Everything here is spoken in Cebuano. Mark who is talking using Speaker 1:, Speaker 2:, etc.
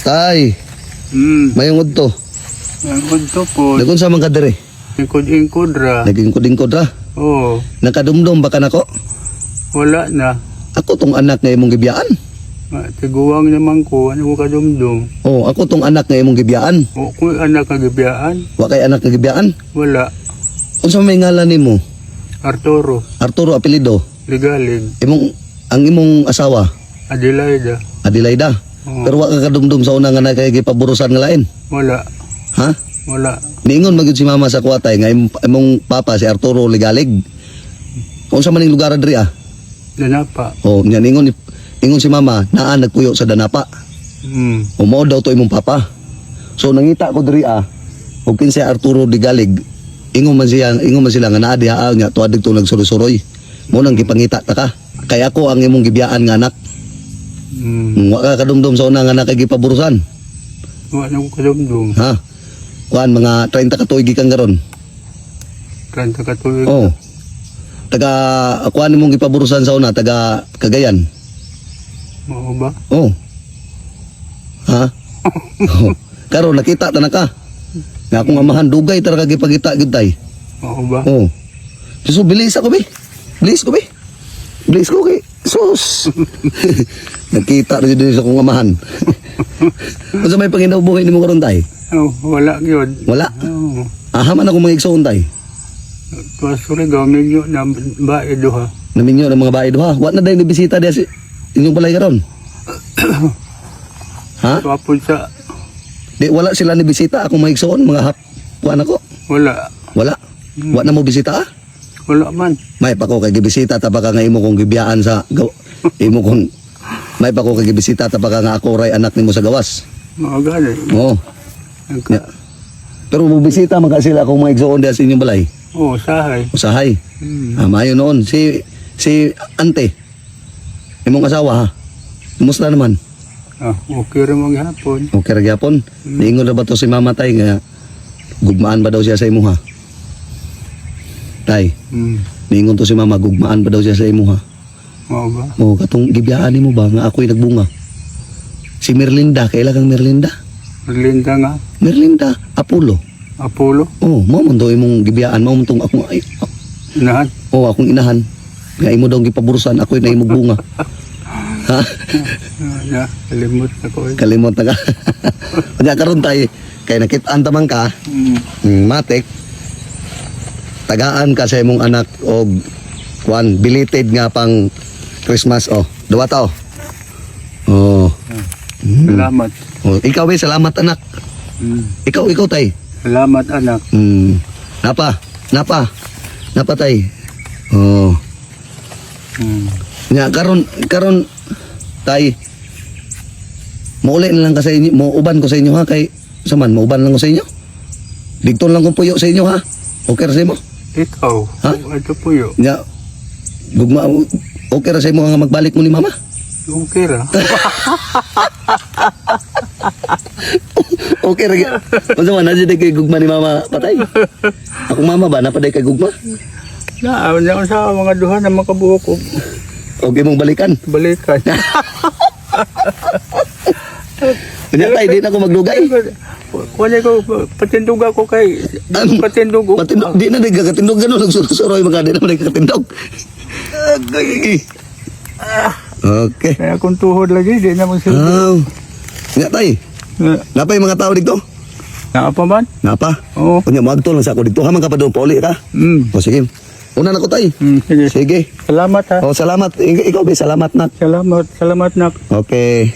Speaker 1: Tay, mayong udto.
Speaker 2: Ang udto po,
Speaker 1: Nagunsa man ka diri?
Speaker 2: Ingkod-ingkod ra.
Speaker 1: Nagingkod-ingkod ra.
Speaker 2: Oo,
Speaker 1: Nakadumdum ba ka nako?
Speaker 2: Wala na.
Speaker 1: Ako tong anak nga imong gibiyaan.
Speaker 2: Tiguang naman ko, ano ko kadumdum.
Speaker 1: Oh, ako tong anak nga imong gibiyaan.
Speaker 2: O kung anak kagibiyaan,
Speaker 1: Wa kay anak nga gibiyaan.
Speaker 2: Wala.
Speaker 1: Unsa may ngalan nimo?
Speaker 2: Arturo,
Speaker 1: Arturo apelyido.
Speaker 2: Ligalig,
Speaker 1: Imong ang imong asawa,
Speaker 2: Adelaida.
Speaker 1: Adelaida.
Speaker 2: Oo.
Speaker 1: Pero wa ka kadumdum sa una nga na kay gipaburusan nga lain.
Speaker 2: Wala,
Speaker 1: Ha?
Speaker 2: Wala.
Speaker 1: Niingon magyud si mama sa kuwatay nga imong papa si Arturo Ligalig. Unsa man ning lugar diri ah?
Speaker 2: Danapa.
Speaker 1: Oh, nya niingon ingon si mama naa nagpuyo sa Danapa. O mao daw to imong papa. So nangita ko diri ah, og kinsa Arturo Ligalig, ingon man sila nga naa diha ah, nya tuad didto nagsuroy-suroy. Mo nang gipangita ta ka. Kay ako ang imong gibiyaan nga anak. Wa ka kadumdum sa una nga anak kay gipaburusan.
Speaker 2: Wala na ko kadumdum.
Speaker 1: Ha? Kuan mga 30 ka tuig gikan karon.
Speaker 2: 30 ka tuig.
Speaker 1: Oh. Taga kuan imong gipaburusan sa una taga Cagayan.
Speaker 2: Mao ba?
Speaker 1: Oh. Ha? Oh. Karon nakita ta na ka. Nga akong amahan dugay tara ka gipangita gyud tay.
Speaker 2: Mao ba?
Speaker 1: Oh. So bilis ako be. Bilis ko be. Bilis ko kay sus. Nakita ra jud sa akong amahan. Unsa may panginabuhi nimo karon tay?
Speaker 2: Oh, wala gyud.
Speaker 1: Wala.
Speaker 2: Oo.
Speaker 1: Aha man ako mga igsoon tay.
Speaker 2: Tuwa Surigao, minyo na bae duha.
Speaker 1: Naminyo ng mga bae duha. Wa na dahil bisita diya si inyong balay karon. Ha?
Speaker 2: Tuwa po sa,
Speaker 1: Di wala sila ni bisita akong mga igsoon mga hap kuan ako.
Speaker 2: Wala.
Speaker 1: Wala. Wa na mo bisita ah?
Speaker 2: Wala man.
Speaker 1: May pa ko kay gibisita ta baka nga imo kong gibiyaan sa imo kong may pa ko kay gibisita ta baka nga ako ray anak nimo sa gawas.
Speaker 2: Mga gani.
Speaker 1: Oo.
Speaker 2: Nagka-
Speaker 1: Yeah. Pero bubisita man ka sila akong mga igsoon diya sa inyong balay.
Speaker 2: Oo, sahay.
Speaker 1: Usahay. Ah, maayo noon si si ante. Imong asawa ha. Kumusta naman?
Speaker 2: Ah, okay ra maghapon.
Speaker 1: Okay ra gyapon. Niingon ra ba to si mama tay nga gugmaan ba daw siya sa imuha? Tay, niingon to si mama gugmaan ba daw siya sa imuha?
Speaker 2: Mao ba?
Speaker 1: Oh, katong gibiyaan nimo ba nga ako'y nagbunga? Si Merlinda, kaila kang Merlinda?
Speaker 2: Merlinda nga.
Speaker 1: Merlinda Apollo.
Speaker 2: Apollo.
Speaker 1: Oh, mao man daw imong gibiyaan, mao man tong akong ay,
Speaker 2: Inahan.
Speaker 1: oh, akong inahan. Nga imo daw gipaburusan, ako'y nahimog bunga. Ha?
Speaker 2: Ah, na, kalimot na ko eh.
Speaker 1: Kalimot na ka. Kanya karon tay, kay nakit-an ta man ka, matik tagaan ka sa imong anak og kuan belated nga pang Christmas oh. Duwa ta oh. Oh.
Speaker 2: Salamat.
Speaker 1: Oh, ikaw eh, salamat anak. Ikaw, ikaw tay.
Speaker 2: Salamat anak.
Speaker 1: Napa, napa. Napa tay. Oh. Nya karon karon tay muuli na lang ka sa inyo, muuban ko sa inyo ha kay saman muuban lang ko sa inyo. Digton lang kong puyo sa inyo ha. Okay ra sa imo?
Speaker 2: Ikaw.
Speaker 1: Ha?
Speaker 2: Ito po yun.
Speaker 1: Nya gugma okay ra sa imo nga magbalik mo ni mama.
Speaker 2: Okay ra.
Speaker 1: Okay ra gyud. Unsa man na kay gugma ni mama patay. Akong mama ba napaday kay gugma?
Speaker 2: Na, na sa mga duha na makabuok og
Speaker 1: Okay mong balikan.
Speaker 2: balikan.
Speaker 1: Nya tay di na ko maglugay.
Speaker 2: Kunya ko patindog ako kay patindog.
Speaker 1: Patindog, di na nagkakatindog ganun, nagsurusuroy mga di na nagkakatindog. Agay. Okay.
Speaker 2: Kaya kung tuhod lagi di na mo sila.
Speaker 1: Oh. Nga tay, napay mga tao dito?
Speaker 2: Naa pa man?
Speaker 1: Napa?
Speaker 2: Oo.
Speaker 1: Kunya magtol lang sa ako dito. Haman ka pa doon, pauli ka. O sige. Una na ko tay.
Speaker 2: Sige.
Speaker 1: Sige.
Speaker 2: Salamat ha.
Speaker 1: O salamat. Ikaw be, salamat nak.
Speaker 2: Salamat, salamat nak.
Speaker 1: Okay.